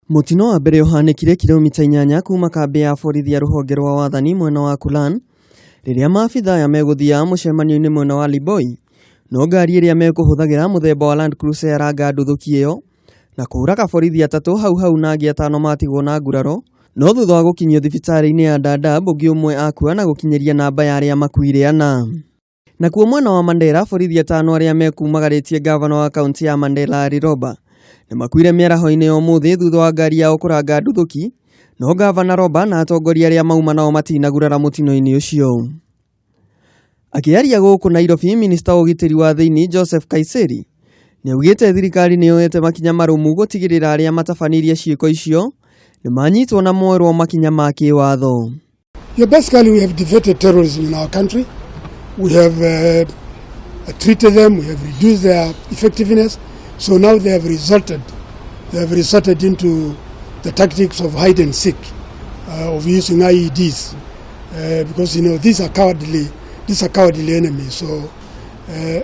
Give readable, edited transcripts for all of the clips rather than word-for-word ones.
Mũtino wa mbere ũhanĩkire kilomita 8 kuma kambĩ ya borithi ya rũhonge rwa wathani mwena wa Kulan rĩrĩa maabitha aya megũthiaga mũcemanio-inĩ mwena wa Liboi, no ngari ĩrĩa mekũhũthagĩra mũthemba wa Land Cruiser yaranga nduthũki ĩyo na kũraga borithi atatũ hau hau na angĩ atano matigwo na nguraro, no thutha wa gũkinyio thibitarĩ-inĩ ya Dadaab ũngĩ ũmwe akua na gũkinyĩria namba ya arĩa makuire ana. Nakuo mwena wa Mandera borithi atano arĩa mekumagarĩtie ngavana wa kaunti ya Mandera Ali Roba nĩ makuire mĩaraho-inĩ ya ũmũthĩ thutha wa ngari yao kũranga nduthũki, no ngavana Roba na atongoria arĩa mauma nao matinagurara mũtino-inĩ ũcio. Akĩaria gũkũ Nairobi, minista wa ũgitĩri wa thĩinĩ Joseph Kaiseri nĩaugĩte thirikari nĩyoete makinya marũmu gũtigĩrĩra arĩa matabanirie ciĩko icio nĩmanyitwo na moerwo makinya ma kĩwatho. Yeah, basically we have defeated terrorism in our country. We have treated them, we have reduced their effectiveness. So now they have resorted into the tactics of hide and seek, of using IEDs, because these are cowardly enemies. So,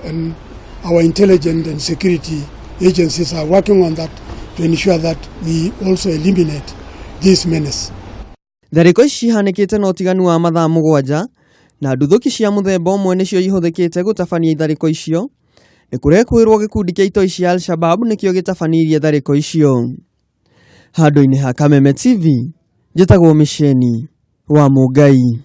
and our intelligence and security agencies are working on that to ensure that we also eliminate this menace. Tharĩko ici cihanĩkĩte na ũtiganu wa mathaa 7 na nduthũki cia mũthemba ũmwe nĩcio ihũthĩkĩte gũtabania itharĩko icio. Nĩ kũrekwĩrwo gĩkundi kĩa itoi cia Al-Shabab nĩkĩo gĩtabanirie tharĩko icio. Handũ-inĩ ha Kameme TV, njĩtagwo Mĩceni wa Mũngai.